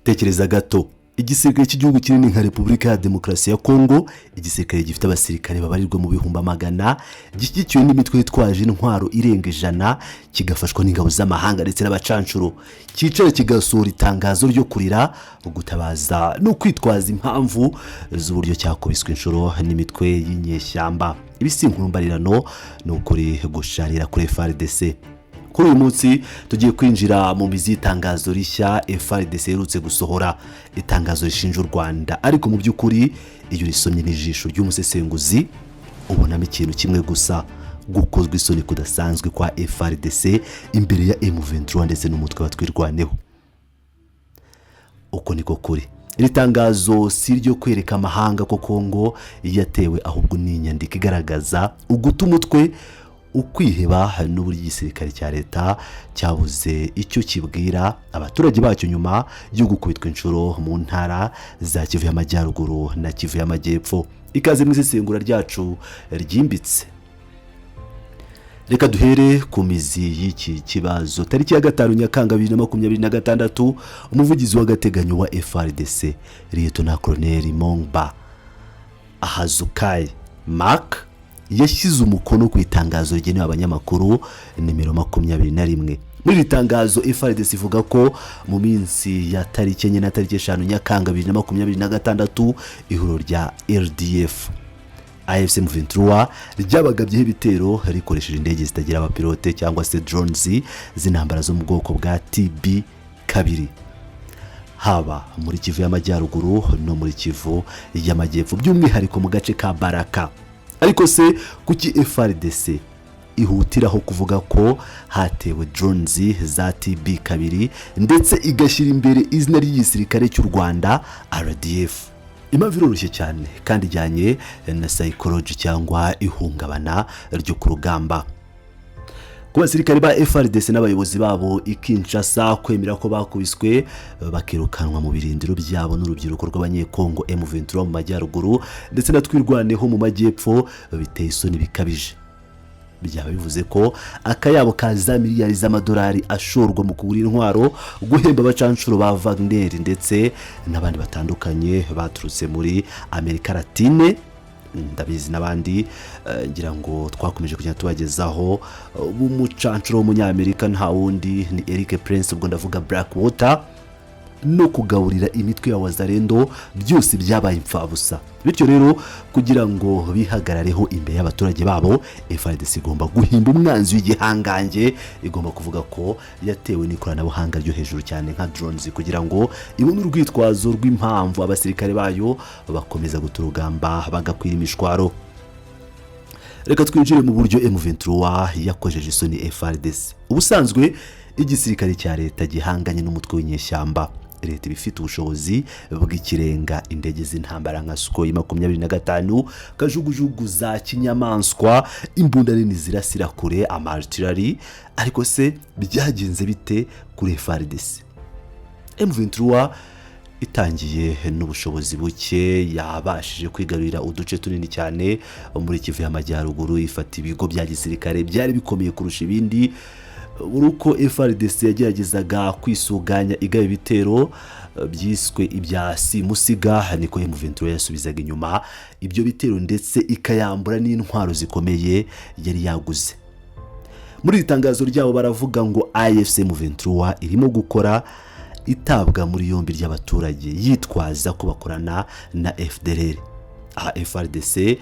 Tekereza gato: igisirikare cy'igihugu kinini nka Repubulika ya Demokarasi ya Kongo, igisirikare gifite abasirikare babarirwa mu bihumbi amagana, gishyigikiwe n'imitwe yitwaje intwaro irenga 100, kigafashwa n'ingabo z'amahanga ndetse n'abacanshuro, cyicara kigasohora itangazo ryo kurira, gutabaza no kwitwaza impamvu z'uburyo cyakubiswe inshuro n'imitwe y'inyeshyamba. Ibi si inkuru mbarirano, ni ukuri gusharira kuri FARDC. Kuri uyu munsi tugiye kwinjira mu mizi y'itangazo rishya FARDC iherutse gusohora, itangazo rishinja u Rwanda, ariko mu by'ukuri iyo urisomye n'ijisho ry'umusesenguzi ubonamo ikintu kimwe gusa: gukozwa isoni kudasanzwe kwa FARDC imbere ya M23 ndetse n'umutwe wa Twirwaneho. Uko niko kuri. Iri tangazo si iryo kwereka amahanga ko Kongo yatewe, ahubwo ni inyandiko igaragaza uguta umutwe, ukwiheba n'uburyo igisirikare cya leta cyabuze icyo kibwira abaturage bacyo nyuma yo gukubitwa inshuro mu ntara za Kivu y'Amajyaruguru na Kivu y'Amajyepfo. Ikaze mu isesengura ryacu ryimbitse. Reka duhere ku mizi y'iki kibazo. Tariki ya 5 Nyakanga 2026, umuvugizi w'agateganyo wa FARDC, Liyetona Koroneri Mongba Ahazukayi Mark, yashyize umukono ku itangazo rigenewe abanyamakuru nimero 21. Muri iri tangazo, FARDC ivuga ko mu minsi ya tariki 4 na tariki 5 Nyakanga 2026, ihuriro rya RDF AFC M23 ryabagabyeho ibitero rikoresheje indege zitagira abapilote cyangwa se drones z'intambara zo mu bwoko bwa TB2, haba muri Kivu y'Amajyaruguru no muri Kivu y'Amajyepfo, by'umwihariko mu gace ka Baraka. Ariko se kuki FARDC ihutiraho kuvuga ko hatewe drones za TB2 ndetse igashyira imbere izina ry'igisirikare cy'u Rwanda, RDF? Impamvu iroroshye cyane kandi ijyanye na psychology cyangwa ihungabana ryo ku rugamba. Ku basirikare ba FARDC n'abayobozi babo i Kinshasa, kwemera ko bakubiswe bakirukanwa mu birindiro byabo n'urubyiruko rw'Abanyekongo, M23 mu majyaruguru ndetse na Twirwaneho mu majyepfo, biteye isoni bikabije. Byaba bivuze ko akayabo ka za miliyari z'amadolari ashorwa mu kugura intwaro, guhemba abacanshuro ba Wagner ndetse n'abandi batandukanye baturutse muri Amerika Latine, ndabizi n'abandi, ngira ngo twakomeje kugenda tubagezaho, b'umucanshuro w'Umunyamerika, nta wundi ni Eric Prince, ubwo ndavuga Black Water, no kugaburira imitwe ya Wazalendo, byose byabaye imfabusa. Bityo rero, kugira ngo bihagarareho imbere y'abaturage babo, FARDC igomba guhimba umwanzi w'igihangange, igomba kuvuga ko yatewe n'ikoranabuhanga ryo hejuru cyane nka drones, kugira ngo ibone urwitwazo rw'impamvu abasirikare bayo bakomeza guta urugamba bagakwira imishwaro. Reka twinjire mu buryo M23 yakojeje isoni FARDC. Ubusanzwe igisirikare cya leta gihanganye n'umutwe w'inyeshyamba, leta iba ifite ubushobozi bw'ikirenga: indege z'intambara nka Sukhoi 25, kajugujugu za kinyamaswa, imbunda nini zirasira kure, ama artillery. Ariko se byagenze bite kuri FARDC? M23 itangiye n'ubushobozi buke, yabashije kwigarurira uduce tunini cyane muri Kivu y'Amajyaruguru, ifata ibigo bya gisirikare byari bikomeye kurusha ibindi. Buri uko FARDC yageragezaga kwisuganya igaba ibitero byiswe ibya simusiga, niko M23 yasubizaga inyuma ibyo bitero, ndetse ikayambura n'intwaro zikomeye yari yaguze. Muri iri tangazo ryabo baravuga ngo AFC M23 irimo gukora itabwa muri yombi ry'abaturage yitwaza ko bakorana na FDLR. Aha FARDC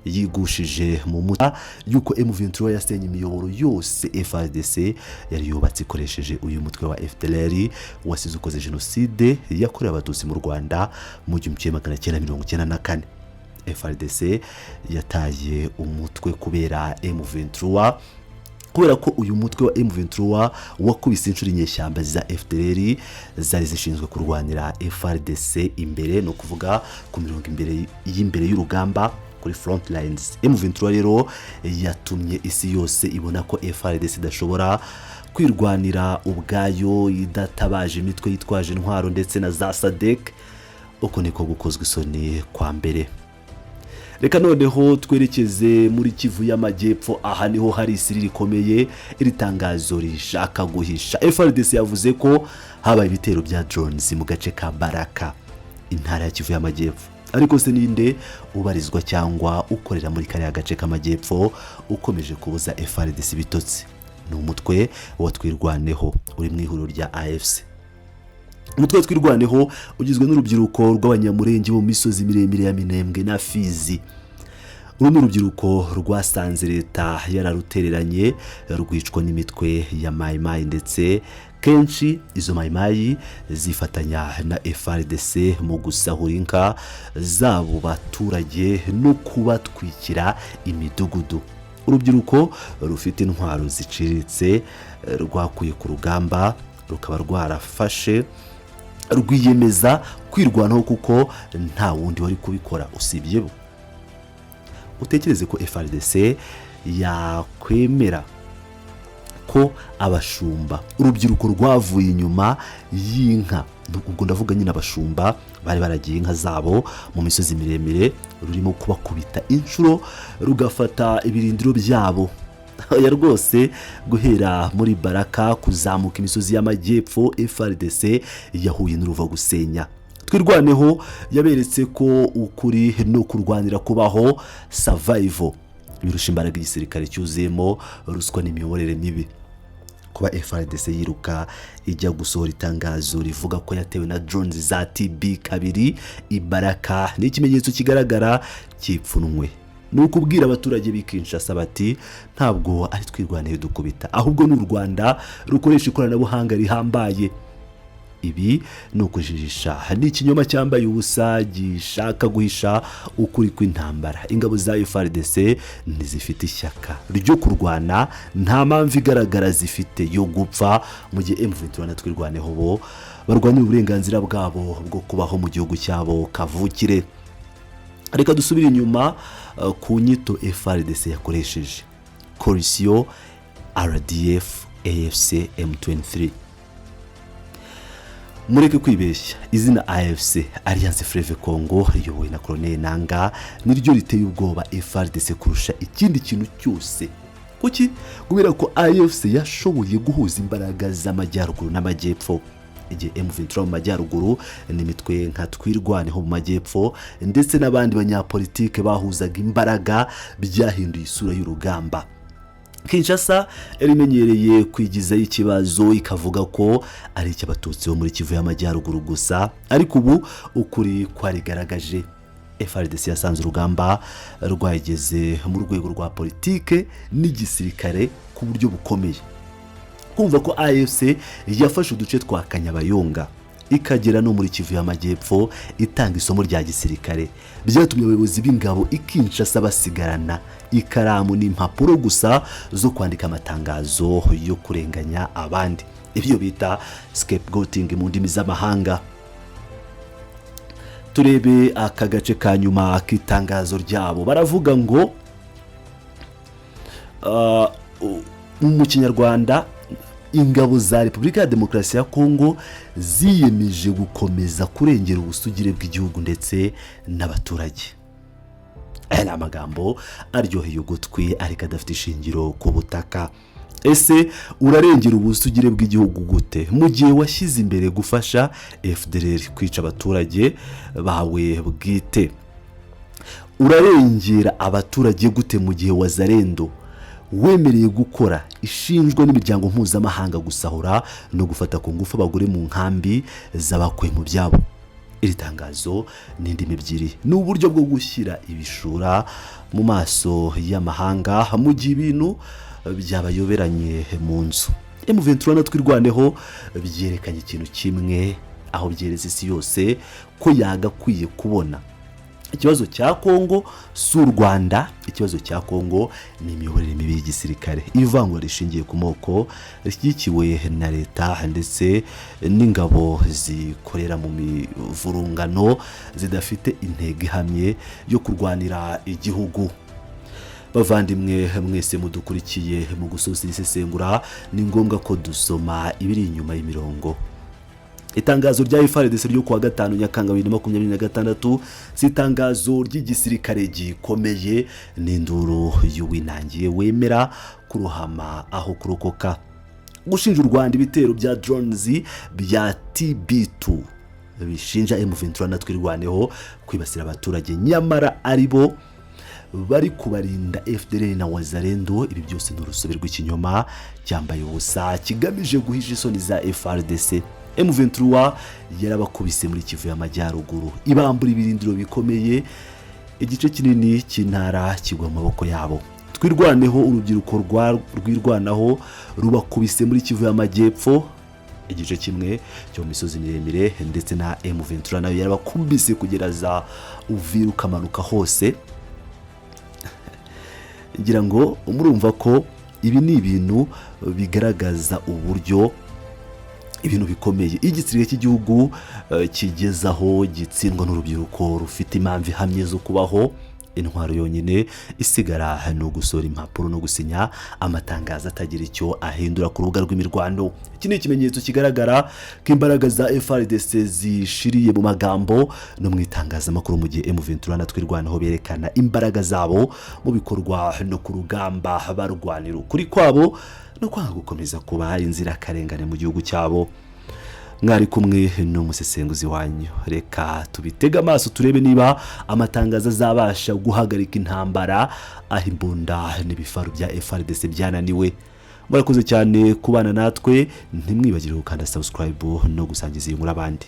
yigushije mu muta yuko M23 yasenye imiyoboro yose FARDC yari yubatse ikoresheje uyu mutwe wa FDLR wasize ukoze jenoside yakorewe Abatutsi mu Rwanda mu 1994. FARDC yataye umutwe kubera M23, kubera ko uyu mutwe wa M23 wakubise inshuro inyeshyamba za FDLR zari zishinzwe kurwanira FARDC imbere, ni ukuvuga ku mirongo imbere y'imbere y'urugamba, kuri front lines. M23 rero yatumye isi yose ibona ko FARDC idashobora kwirwanira ubwayo idatabaje imitwe yitwaje intwaro ndetse na za SADC. Uko niko gukozwa isoni kwa mbere. Reka noneho twerekeze muri Kivu y'Amajyepfo. Aha niho hari isiri rikomeye iri tangazo rishaka guhisha. FARDC yavuze ko habaye ibitero bya drones mu gace ka Baraka, intara ya Kivu y'Amajyepfo. Ariko se ninde ubarizwa cyangwa ukorera muri kariya gace k'amajyepfo ukomeje kubuza FARDC ibitotsi? Ni umutwe wa Twirwaneho uri mu ihuriro rya AFC. Umutwe wa Twirwaneho ugizwe n'urubyiruko rw'Abanyamurenge bo mu misozi miremire ya Minembwe na Fizi. Uru ni urubyiruko rwasanze leta yararutereranye, rwicwa n'imitwe ya Mayimayi, ndetse kenshi izo Mayimayi zifatanya na FARDC mu gusahura inka z'abo baturage no kubatwikira imidugudu. Urubyiruko rufite intwaro ziciriritse rwakuye ku rugamba, rukaba rwarafashe rwiyemeza kwirwanaho kuko nta wundi wari kubikora usibye bo. Utekereze ko FARDC yakwemera ko abashumba, urubyiruko rwavuye inyuma y'inka, ubwo ndavuga nyine abashumba bari baragiye inka zabo mu misozi miremire, rurimo kubakubita inshuro, rugafata ibirindiro byabo. Oya rwose, guhera muri Baraka kuzamuka imisozi y'amajyepfo, FARDC yahuye n'uruva gusenya. Twirwaneho yaberetse ko ukuri no kurwanira kubaho, survival, birusha imbaraga igisirikare cyuzuyemo ruswa n'imiyoborere mibi. Kuba FARDC yiruka ijya gusohora itangazo rivuga ko yatewe na drones za TB2 i Baraka ni ikimenyetso kigaragara cy'ipfunwe. Ni ukubwira abaturage b'i Kinshasa bati: "Ntabwo ari Twirwaneho dukubita, ahubwo ni u Rwanda rukoresha ikoranabuhanga rihambaye." Ibi ni ukujijisha, ni ikinyoma cyambaye ubusa gishaka guhisha ukuri kw'intambara. Ingabo za FARDC ntizifite ishyaka ryo kurwana, nta mpamvu igaragara zifite yo gupfa, mu gihe M23 na Twirwaneho bo barwanira uburenganzira bwabo bwo kubaho mu gihugu cyabo kavukire. Reka dusubire inyuma ku nyito FARDC yakoresheje: coalition RDF AFC M23. Mureke kwibeshya, izina AFC, Alliance Fleuve Congo riyobowe na Colonel Nanga, niryo riteye ubwoba FARDC kurusha ikindi kintu cyose. Kuki? Kubera ko AFC yashoboye guhuza imbaraga z'amajyaruguru n'amajyepfo. Igihe M23 mu majyaruguru n'imitwe nka Twirwaneho mu majyepfo ndetse n'abandi banyapolitike bahuzaga imbaraga, byahinduye isura y'urugamba. Kinshasa yari imenyereye kwigizayo ikibazo, ikavuga ko ari icy'Abatutsi bo muri Kivu y'Amajyaruguru gusa, ariko ubu ukuri kwarigaragaje. FARDC yasanze urugamba rwageze mu rwego rwa politike n'igisirikare ku buryo bukomeye. Kumva ko AFC yafashe uduce twa Kanyabayonga, ikagera no muri Kivu y'Amajyepfo, itanga isomo rya gisirikare, byatumye abayobozi b'ingabo i Kinshasa basigarana ikaramu n'impapuro gusa zo kwandika amatangazo yo kurenganya abandi, ibyo bita scapegoating mu ndimi z'amahanga. Turebe aka gace ka nyuma k'itangazo ryabo. Baravuga ngo mu Kinyarwanda: ingabo za Repubulika ya Demokarasi ya Kongo ziyemeje gukomeza kurengera ubusugire bw'igihugu ndetse n'abaturage. Aya ni amagambo aryoheye ugutwi ariko adafite ishingiro ku butaka. Ese urarengera ubusugire bw'igihugu gute mu gihe washyize imbere gufasha FDLR kwica abaturage bawe bwite? Urarengera abaturage gute mu gihe Wazalendo wemereye gukora ishinjwa n'imiryango mpuzamahanga gusahura no gufata ku ngufu abagore mu nkambi z'abakuwe mu byabo? Iri tangazo ni indimi ebyiri, ni uburyo bwo gushyira ibishura mu maso y'amahanga mu gihe ibintu byabayoberanye mu nzu. M23 na Twirwaneho byerekanye ikintu kimwe, aho byereza isi yose ko yagakwiye kubona: ikibazo cya Kongo si u Rwanda, ikibazo cya Kongo ni imiyoborere mibi y'igisirikare, ivangura rishingiye ku moko rishyigikiwe na leta, ndetse n'ingabo zikorera mu mivurungano zidafite intego ihamye yo kurwanira igihugu. Bavandimwe mwese mudukurikiye, mu gusoza iri sesengura ni ngombwa ko dusoma ibiri inyuma y'imirongo. Itangazo rya FARDC ryo kuwa 5 Nyakanga 2026 si itangazo ry'igisirikare gikomeye, n'induru y'uwinangiye wemera kurohama aho kurokoka. Gushinja u Rwanda ibitero bya drones bya TB2, bishinja M23 na Twirwaneho kwibasira abaturage nyamara ari bo bari kubarinda FDLR na Wazalendo, ibi byose ni urusobe rw'ikinyoma cyambaye ubusa kigamije guhisha isoni za FARDC. M23 yarabakubise muri Kivu y'Amajyaruguru, ibambura ibirindiro bikomeye, igice kinini cy'intara kigwa mu maboko yabo. Twirwaneho, urubyiruko rwirwanaho rubakubise muri Kivu y'Amajyepfo, igice kimwe cyo mu misozi miremire, ndetse na M23 nayo yarabakubise kugera za Uvira ukamanuka hose. Ngira ngo murumva ko ibi ni ibintu bigaragaza uburyo ibintu bikomeye. Iyo igisirikare cy'igihugu kigezaho gitsindwa n'urubyiruko rufite impamvu ihamye zo kubaho, intwaro yonyine isigara ni ugusohora impapuro no gusinya amatangazo atagira icyo ahindura ku rubuga rw'imirwano. Iki ni ikimenyetso kigaragara ko imbaraga za FARDC zishiriye mu magambo no mu itangazamakuru, mu gihe M23 na Twirwanaho berekana imbaraga zabo mu bikorwa no ku rugamba, barwanira ukuri kwabo no kwanga gukomeza kuba inzirakarengane mu gihugu cyabo. Mwari kumwe n'umusesenguzi wanyu. Reka tubitege amaso turebe niba amatangazo azabasha guhagarika intambara aho imbunda n'ibifaru bya FARDC byananiwe. Murakoze cyane kubana natwe. Ntimwibagirwe gukanda subscribe no gusangiza iyi nkuru abandi.